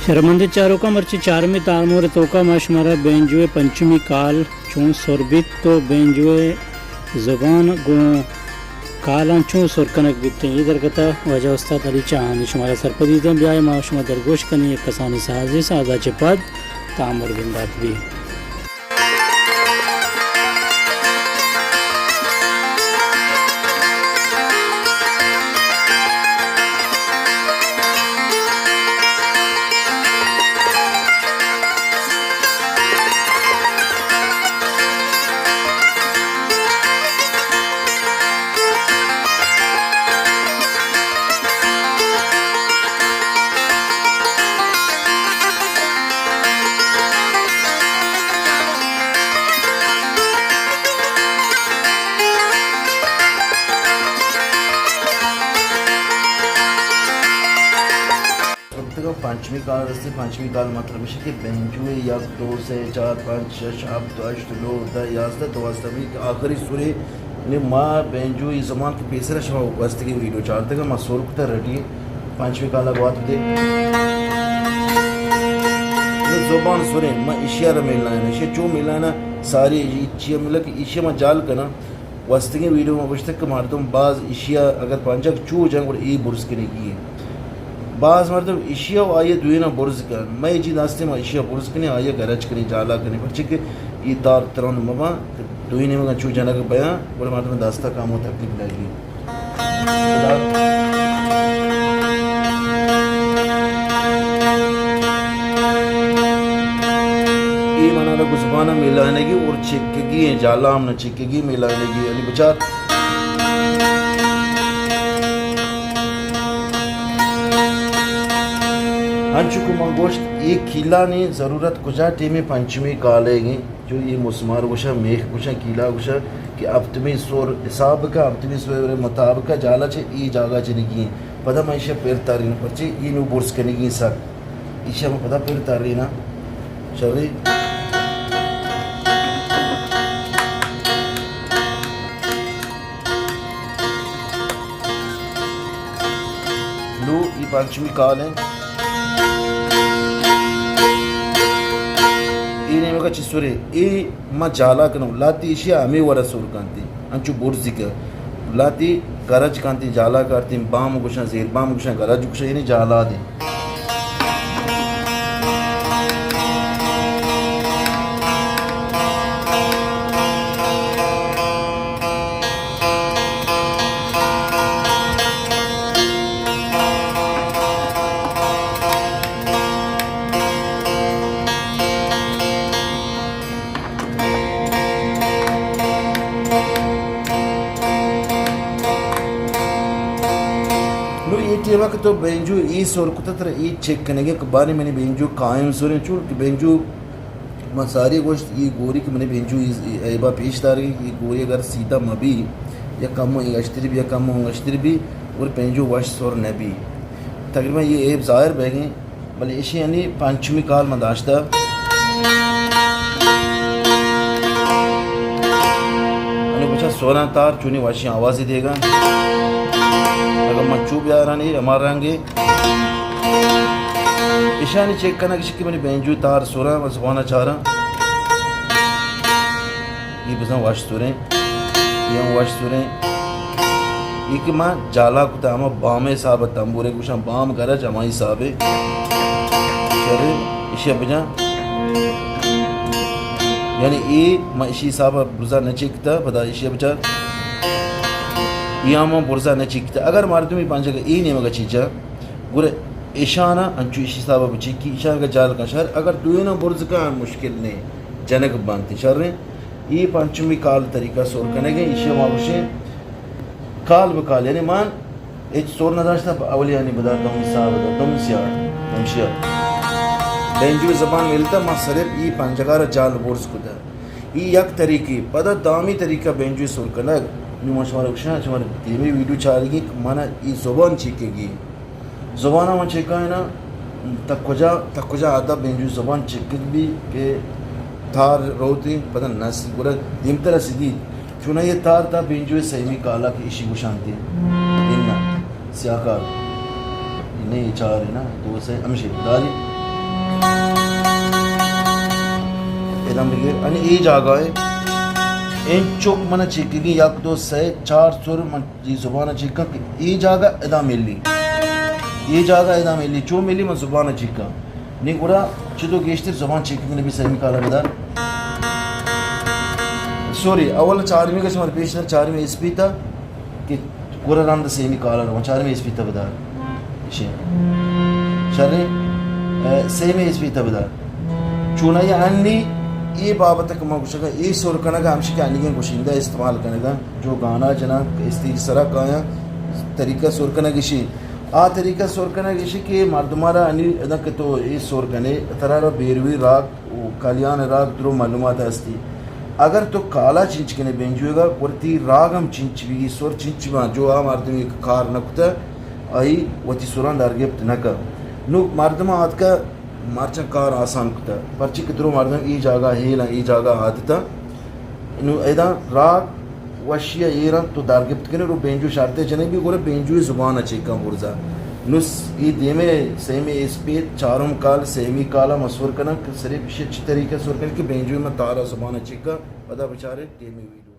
شرمندیں چاروکاں، مرچی چارمی تامر ءِ توکا ما شمارا بینجو ءِ پنچمی کال چون سر بیت تو بینجو ءِ زبان گوں کالاں چون سر کنگ بیت ایں، اے درگت ءَ واجہ استاد علی چاہانی شمارا سرپدی دیں۔ بیائے ما شما درگوش کنیں یک کسانیں سازے، سازا چہ پد تامر بندات بی۔ گپتگ ءَ پنچمی کال رستی، پنچمی کال مطلب اش کہ بینجو ءِ یک، دو، سے، چار، پنچ، شش، ہپت، ہشت، نو، دہ، یازدہ تو واسطہ بھی آخری سرے نے ما بینجو ءِ زبان کہ پیسر شما گوستگیں ویڈیو چارتگ ءَ ما سر کتا ریڈی پنچمی کال ءَ گوات دے۔ نو زبان سرے ما اشیا را میلائنا، اشیا چو میلائنا ساری چیا ملا کہ اشیا ما جال کنا۔ گوستگیں ویڈیو ما گوشتگ کہ مردم باز ایشیا اگر پنجگ چو جنگ گڑا اے برز کنگی ایں۔ باز مردم ایشیا و آئی دوئینا برز کن۔ مئے جی داستے ما ایشیا برز کنیں، آئی گرج کنیں، جالا کنیں۔ پرچے کہ اے تار ترند مباں کہ دوئی نیمگا چو جنگ بیاں، گڑا مردم دستا کامو تکلیف لگی۔ اے منا گزبانا میلانگی اور چکگی ہیں، جالا ہم نہ چکگی میلانگی علی بچار۔ انچو کہ من گوشت، اے کیلانی ضرورت کجا ٹیمے پنچمی کالے گی، جو اے مسمار گوشا، میخ گوشا، کیلا گوشا کہ ہپتمی سور حساب کا، ہپتمی سور مطابق جالا چہ اے جاگا چنگی ہیں۔ پدا من ایشا پھر تارین، پرچے اے نو برز کنگی سک۔ ایشی ہم پدا پھر تریناں۔ شری۔ نو ای پنچمی کال ہیں۔ ای نیمگا چی سورے؟ ای ما جالا کنوں۔ لاتی ایشی ہمیں ورا سور کنتی۔ انچو برزی کہ لاتی گرج کنتی، جالا کارتی، بام گوشن، زیر بام گوشن، گرج گوشن، یعنی جالا دیں۔ نو اے ٹیما کہ تو بینجو ای سور کتا، ترا ای چیک کنگے کہ بارے منی بینجو قائم سوریں، چون کہ بینجو من ساری گوشت، ای گوری کہ منی بینجو ای، ای عیبا پیش دارگی، ای گوری اگر سیدھا مبی، یا کمو انگشتری بی، یا کمو انگشتری بی، اور بینجو وش سور نبی۔ تقریباً یہ عیب ظاہر بیگیں۔ بلے ایشی انی پنچمی کال من داشتہ۔ انی بچا سوراں تار چونی واشی آوازی دیگا۔ اگر من چو بیارانی ہما رنگے۔ ایشانی چیک کنگ اش کہ منی بینجو تار سوراں و زبانا چاراں۔ یہ بزن وش سوریں۔ یہ ہم وش سوریں۔ یہ کہ ما جالا کتا ہما بام حساب تنبورے گوشاں، بام گرج ہما حسابے۔ شرے، اشیا بجان۔ یعنی اے ما اشی حساب برزا نہ چکتا، پدا اشیا بچار۔ یہ ہم برزا نہ چکتا۔ اگر مردمی پنجگ اے نیمگا چیچا، گڑا اشانا انچو اشی حساب بچکی، اشان کا جال کا شر، اگر دوینا برز کا مشکل نے، جنگ بانتی شریں۔ ای پنچمی کال طریقہ سور کنگے، ایشی ما گوشیں کال بکال، یعنی من ہچ سور نداشتہ، پہ اولی یعنی بدار دومی صاحب دا، دومی سیاہ، دومی سیاہ۔ بینجو زبان ملتا، ما صرف ای پنجگار جال برز کتا۔ ای یک طریقی، پدا دامی طریقہ بینجو سور کنگ۔ نو ما شمارا گوشاں، شمارا دیمی ویڈیو چارگی کہ منا ای زبان چیکگی۔ زبان ء من چیکائیناں، تا کجا، تا کجا ادب انجو زبان چکگ بی کہ تار روتیں، پدا نس، گڑا دیمتر ء سگیت۔ چونائی ء تار تا بینجو ء سیمی کالا کہ ایشی گوشانتی۔ انا سیاکار۔ انا یہ چار انا، دو سے ہمشی داری۔ ادم بگیر، انی اے جاگہ ہے، انچوک من چیکنگی، یک، دو، سہ، چار سر من اے زبان ء چیکاں کہ اے جاگہ ادا ملی، اے جاگہ ادا ملی، چو ملی من زبان ء چیکاں۔ نی گڑا چدو گیشتر زبان چیکنگ نبی سیمی کالا بدار۔ سوری، اول چارمی گش من پیش دار، چارمی اسپیتا کہ گڑا رند سیمی کالا رو، چارمی اسپیتا بدار۔ شے۔ شرے، اے، سیمی اسپیتا بدار۔ چونائی انی اے بابت کہ ما گوشگا، اے سر کنگا ہمشی کہ انیگیں گوشندہ استعمال کنگا۔ جو گانا جناں، اسٹیج سرا کایاں، طریقہ سر کنگ اشی۔ آ طریقہ سر کنگ اشی کہ مردمارا انی ادا کہ تو اے سر کنے، ترا را بیروی راگ و کالیان راگ درو معلومات ہستی۔ اگر تو کالا چنچ کنے بینجویگا، گڑا تی راگ ہم چنچ بی، سر چنچ باں، جو آ مردمی کہ کار نہ کتا، آئی وتی سران در گپت نہ کا۔ نو مردم آتکا مرچاں کار آسان کتہ، پرچے کہ درو مردم اے جاگہ ہیل انت، اے جاگہ عادت انت۔ نوں ادا راگ وشی ء ایر انت، تو درگپت کنے رو بینجو شرطے جنے بی، گڑا بینجوی زبان ء چیکاں برزا۔ نوں س-، اے دیمے سیمی اسپیت، چارم کال، سیمی کال ء ما سر کنن کہ سرے پیشے چی طریقہ سر کنن کہ بینجوی ما تارا زبان ء چیکاں پدا بچارے دیمی ویڈیو۔